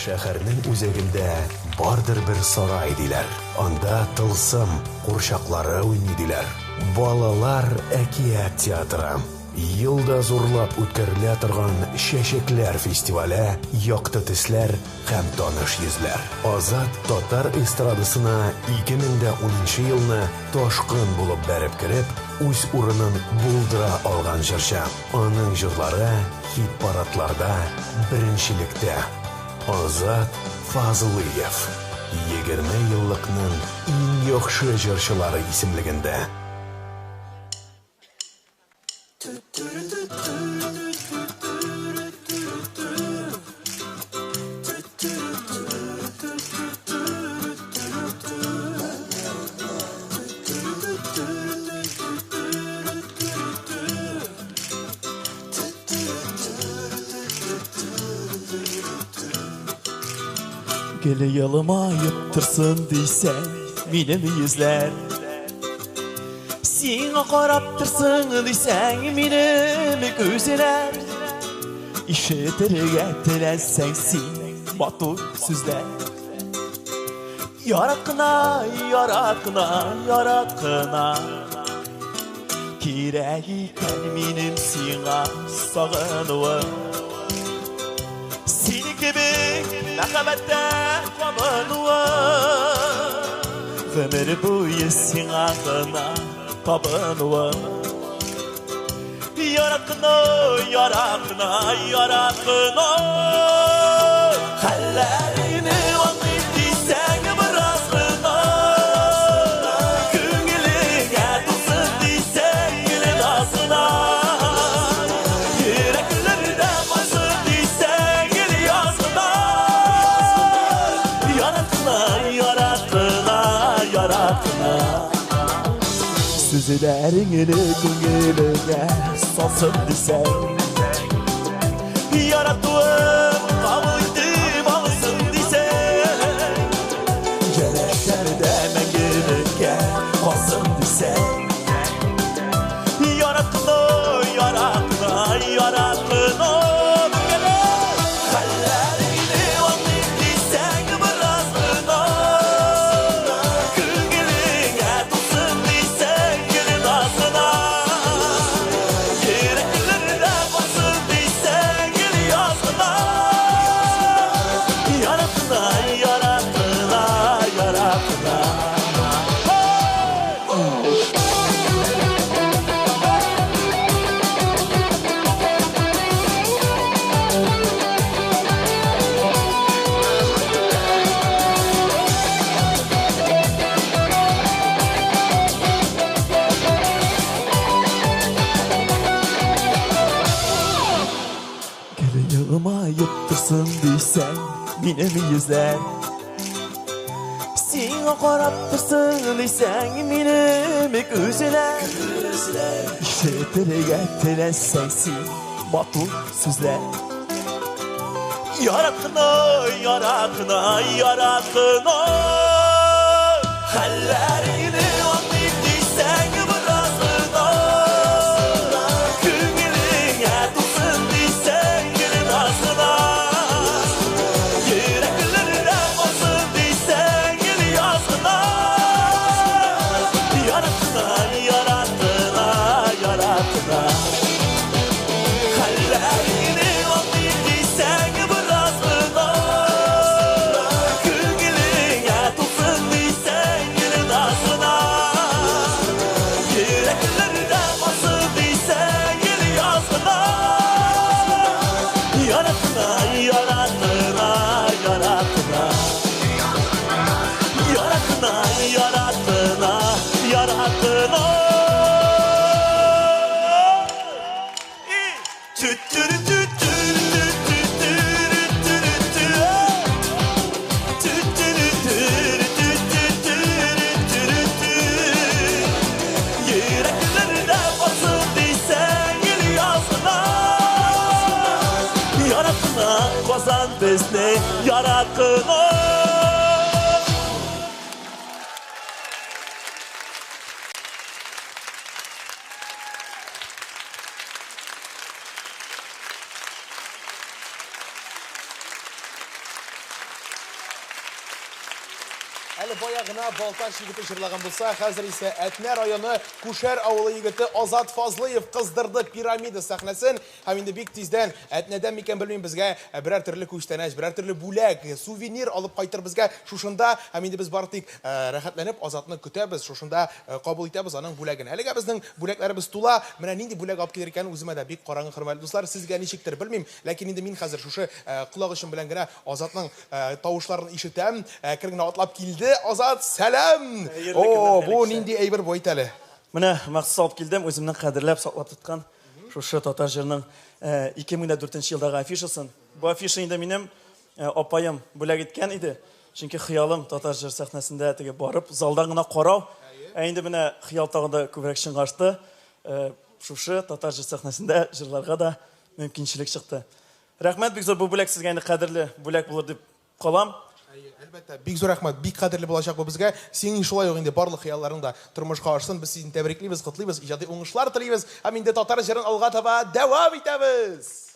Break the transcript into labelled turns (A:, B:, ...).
A: Шәһәрнең үзәгендә бардыр бер сарай, диләр. Анда тылсым курчаклары уйный, диләр. Балалар әкият театры. Ел да зурлап үткәрелә торган Чәчәкләр фестивале, якты төсләр һәм таныш йөзләр. Азат татар эстрадасына 2010 елны ташкын булып бәреп кереп, үз урынын булдыра алган җырчы. Аның җырлары хит-парадларда беренчелектә. Азат Фазлыев, 20 еллыкның иң яхшы җырчылары исемлегендә.
B: Гел елмаеп торсын дисәң, минем йөзләр. Сиңа карап торсын дисәң, минем күзләр. Ишетергә теләсәң син матур сүзләр. Ярат кына, ярат кына, ярат кына. Кирәк икән минем сиңа сагынуым. Синең кебек мәхәббәттә кабынуым. Гомер буе сиңа гына табынуым. Ярат кына, ярат кына, ярат кына. Хәлләреңне аңлыйм дисәң бераз гына. Күңелеңә тулсын дисәң гел назына. Йөрәкләрдә калсын дисәң гел язгына. Ярат кына, ярат кына, ярат кына. Сүзләреңне күңелеңә салсын дисәң, яратуым кабул итеп алсын дисәң, янәшәдә мәңгелеккә калсын дисәң, ярат кына, ярат кына, ярат кына. Хәлләреңне аңлыйм дисәң бераз гына. Күңелеңә тулсын дисәң гел назына. Йөрәкләрдә калсын дисәң гел язгына. Ярат кына, ярат кына, ярат кына. Гел елмаеп торсын дисәң, минем йөзләр. Сиңа карап торсын дисәң, минем күзләр. Ишетергә теләсәң син матур сүзләр. Ярат кына, ярат кына, ярат кына. Хәлләреңне аңлыйм дисәң бераз гына. Күңелеңә тулсын дисәң гел назына. Йөрәкләрдә калсын дисәң гел язгына. Ярат кына, ярат кына, ярат кына. Хәлләреңне аңлыйм дисәң бераз гына. Күңелеңә тулсын дисәң гел назына. Йөрәкләрдә калсын дисәң гел язгына. Ярат кына, ярат кына, ярат кына. Ярат кына, ярат кына, ярат кына. Йөрәкләрдә калсын дисәң гел язгына. Ярат кына, Казан безне ярат кына.
C: Әле бая гына Балтач егете җырлаган булса, хәзер исә Әтнә районы Күшәр авылы егете Азат Фазлыев кыздырды Пирамида сәхнәсен. Һәм инде бик тиздән, Әтнәдән микән белмим, безгә берәр төрле күчтәнәч, берәр төрле бүләк, сувенир алып кайтыр безгә шушында. Һәм инде без бары тик рәхәтләнеп Азатны көтәбез, шушында кабул итәбез аның бүләген. Әлегә безнең бүләкләребез тула. Менә нинди бүләк алып килер икән, үземә дә бик караңгы, хөрмәтле дуслар. Сезгә ничектер, белмим. Ләкин инде мин хәзер шушы колак очым белән генә Азатның тавышларын ишетәм. Әкрен генә атлап килде Азат. Сәлам! О, бу нинди әйбер бу, әйт әле.
B: Менә махсус алып килдем, үземнең кадерләп саклап тоткан шушы татар җырының 2004 елдагы афишасын. Бу афиша инде минем апаем бүләк иткән иде. Чөнки хыялым татар җыр сәхнәсендә теге барып, залдан гына карау. Ә инде менә хыял тагын да күбрәк чынга ашты. Шушы татар җыр сәхнәсендә җырларга да мөмкинчелек чыкты. Рәхмәт бик зур, бу бүләк сезгә инде кадерле бүләк булыр дип калам.
C: Әйе, әлбәттә, бик зур рәхмәт, бик кадерле булачак бу безгә. Синең шулай ук инде барлык хыялларың да тормышка ашсын. Без сине тәбриклибез, котлыйбыз, иҗади уңышлар телибез. Һәм инде татар җырын алга таба дәвам итәбез!